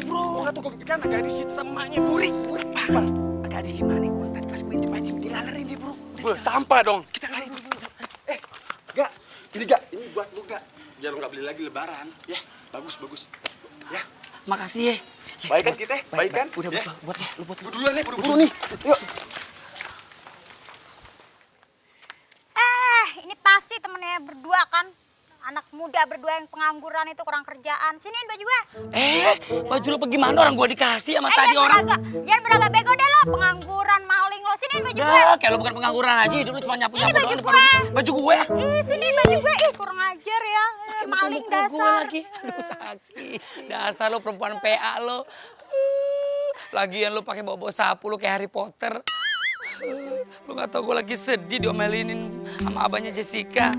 bro. Enggak tuh gue pikirkan agak di situ emaknya burik. Bang, agak di mana nih? Tadi pas gue intip aja dilalerin dia bro. Sampah dong. Kita lari bro. Gak, ini buat lu gak. Biar lu gak beli lagi lebaran. Ya, bagus. Ya, Makasih ya. baik kan kita? Baik kan? Udah Ya. buat ya, lu buat Gue duluan nih, buru-buru nih. Yuk. Ini pasti temennya berdua kan. Anak muda berdua yang pengangguran itu kurang kerjaan. Siniin baju gue. Baju lu pergi mana orang gua dikasih sama tadi orang. Jangan beragak bego deh lo. Pengangguran, maling lo. Siniin baju gue. Ya, kayak lu bukan pengangguran aja, hidup lu cuma nyapu-nyapu Ini doang baju depan gue. rumah. Baju gue. Siniin baju gue. Kurang ajar ya. Maling Gue dasar. lagi. Aduh sakit. Dasar lu perempuan PA lu. Lagian lu pakai bawa sapu lu kayak Harry Potter. Lu gak tau gue lagi sedih diomelinin sama abahnya Jessica.